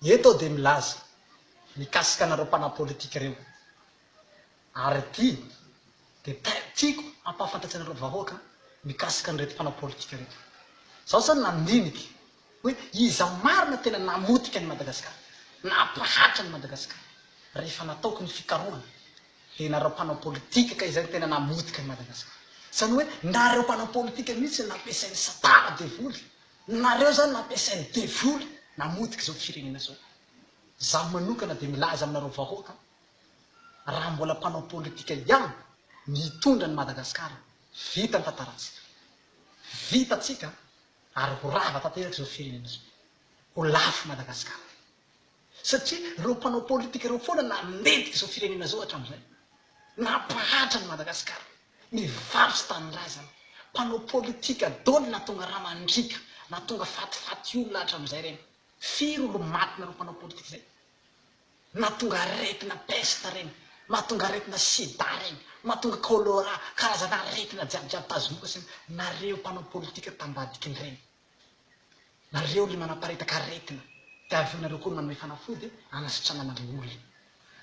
Eto aho dia milaza mikasika anareo mpanao politika ireo. Ary ity dia tiako hampahafantatry anareo vahoaka mikasika an'ireto mpanao politika ireto. Izaho izany nandinika hoe iza marina tena namotika an'i Madagasikara, nampahatra an'i Madagasikara. Rehefa nataoko ny fikarohana dia nareo mpanao politika kay izay no tena namotika an'i Madagasikara. Izany hoe nareo mpanao politika mihitsy no nampiasain'i satana devoly. Nareo izany nampiasain'ny devoly namotika izao firenena izao. Izaho manokana dia milaza aminareo vahoaka raha mbola mpanao politika ihany ny hitondra an'i Madagasikara, vita ny tantarantsika. Vita tsika ary ho rava tanteraka izao firenena izao. Ho lafo Madagasikara. Satria ireo mpanao politika ireo foana nalentika izao firenena izao hatramin'izay. Nampahatra an'i Madagasikara. Nivarotra tanindrazana. Mpanao politika daholo nahatonga ra mandriaka, nahatonga fatifaty olona hatramin'izay ireny. Firy olo matinareo mpanao politika izay? Mahatonga aretina peste reny, mahatonga aretina sida reny, mahatonga cholera, karazana aretina jiaby jiaby tazomoka sy ny nareo mpanao politika tambadikin'ireny. Nareo le manaparitaka aretina de avy eo nareo koa no manome fanafody anasitranana le olona.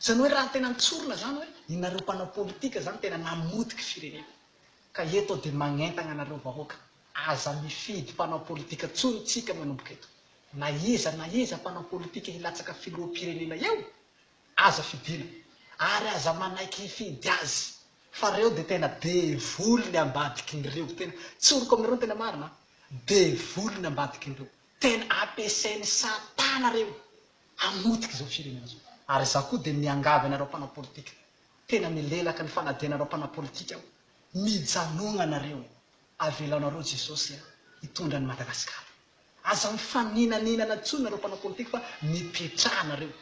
Zany hoe raha tena tsorina zany hoe inareo mpanao politika zany tena namotiky firenena. Ka eto aho de magnentagna anareo vahoaka, aza mifidy mpanao politika tsony tsika manomboka eto. Na iza na iza mpanao politika hilatsaka filoham-pirenena eo, aza fidiana. Ary aza manaiky hifidy azy. Fa reo dia tena devoly ny ambadikin'ireo. Tena tsoriko aminareo ny tena marina an. Devoly ny ambadikin'ireo. Tena ampiasain'i satana reo hamotika izao firenena izao. Ary izaho koa dia miangavy anareo mpanao politika. Tena milelaka ny fanadianareo mpanao politika aho. Mijanogna nareo e. Avelaonareo Jesosy hitondra an'i Madagasikara. Aza mifaninaninana intsony nareo mpanao politika fa mipetraha nareo.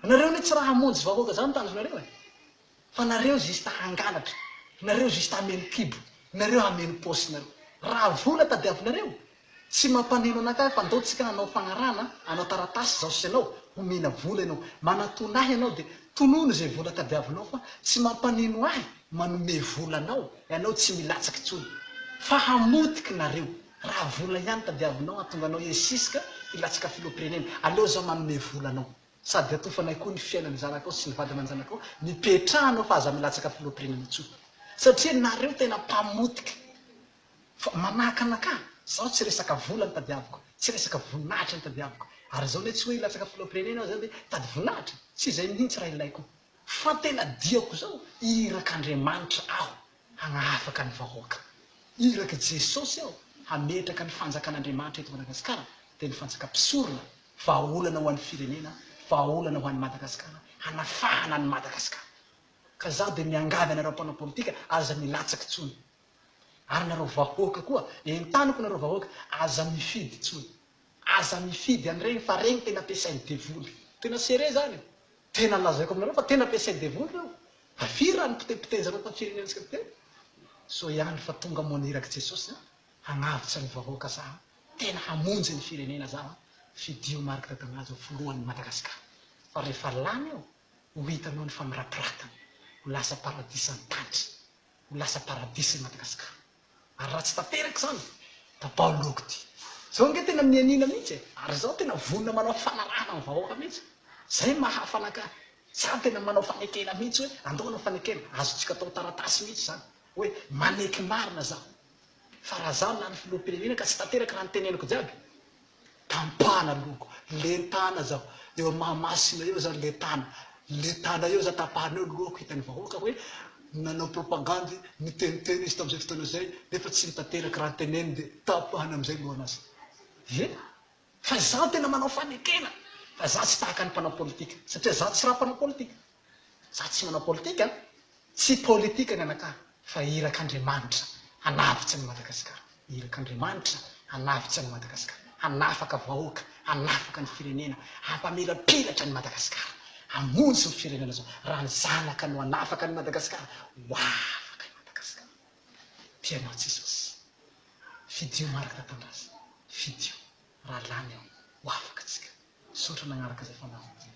Nareo anie tsy raha hamonjy vahoaka zany tanjonareo e. Fa nareo juste hangalatra, nareo juste hameno kibo, nareo hameno paosinareo. Raha vola tadiavinareo, tsy mampaneno anakahy fa ndao tsika hanao fagnarahana, hanao taratasy zaho sy ianao, homena vola ianao. Manatona ahy ianao dia tonono izay vola tadiavinao fa tsy mampaneno ahy manome vola anao, ianao tsy milatsaka intsony. Fa hamotiky nareo. Raha vola ihany tadiavinao hahatonga anao hisiska hilatsaka filoham-pirenena, aleo zaho manome vola anao. Sady atofanay koa ny fiainan'ny zanakao sy ny vady aman-janakao, mipetraha anao fa aza milatsaka filoham-pirenena intsony. Satria nareo tena mpamotika. Fa manahaka anakahy, zaho tsy resaka vola no tadiaviko, tsy resaka voninahitra no tadiaviko. Ary zaho anie tsy hoe hilatsaka filoham-pirenena aho zany dia hitady voninahitra, tsy izay mihitsy raha ilaiko. Fa tena diako zao, irak'Andriamanitra aho. Hagnafaka ny vahoaka. Irak'i Jesosy aho hametraka ny fanjakan'Andriamanitra eto Madagasikara dia ny fanjakam-pisorona, vahaolana ho an'ny firenena, vahaolana ho an'i Madagasikara, hanafahana an'i Madagasikara. Ka zaho dia miangavy anareo mpanao politika aza milatsaka intsony. Ary nareo vahoaka koa, entaniko nareo vahoaka, aza mifidy intsony. Aza mifidy an'ireny fa reny tena ampiasain'ny devoly. Tena sérieux zany e. Tena lazaiko aminareo fa tena ampiasain'ny devoly ireo. Fa firy raha nipotepotehiny tamin'ny firenentsika teo? Soa ihany fa tonga moa ny irak'i Jesosy an, hagnavotra ny vahoaka za an, tena hamonjy ny firenena za an, fidio Marc Dadanazy ho filohan'i Madagascar. Fa rehefa lany eo, ho hitanao ny famirapiratany, ho lasa paradisa ny tany, ho lasa paradisa i Madagascar. Ary raha tsy tanteraka izany, tapaho loko ity. Zao ange tena mianiana mihitsy e! Ary izaho tena vonona manao fanarahana amin'ny vahoaka mihitsy. Zay maha hafa anakahy. Za tena manao fanekena mihitsy hoe andao hanao fanekena. Azontsika atao taratasy mihitsy izany. Hoe maneky marina zaho. Fa raha zaho lany filoham-pirenena ka tsy tanteraka raha ny teneniko jiaby, Tampahana loko, lentana zao, eo Mahamasina eo zany lentana, lentana eo zany tapahana eo lohako hitan'ny vahoaka hoe nanao propagandy, niteniteny izy tamin'izay fotoana izay nefa tsy nitanteraka raha niteneniny dia tapahana amin'izay lohanazy. Ie, fa izaho tena manao fanekena fa za tsy tahaka ny mpanao politika satria za tsy raha mpanao politika. Za tsy manao politika an! Tsy politika ny anakahy fa irak'Andriamanitra hanavotsy an'i Madagasikara. Irak'Andriamanitra hanavotsy an'i Madagasikara, hanafaka vahoaka, hanafaka ny firenena, hampamirapiratra an'i Madagasikara, hamonjy izao firenena izao. Raha ny zanaka no hanafaka an'i Madagasikara, ho afaka i Madagasikara. Tia anao Jesosy. Fidio Marc Tatandraza. Fidio. Raha lany aho, ho afaka tsika. Misaotra nagnaraka izay fandaharana izay.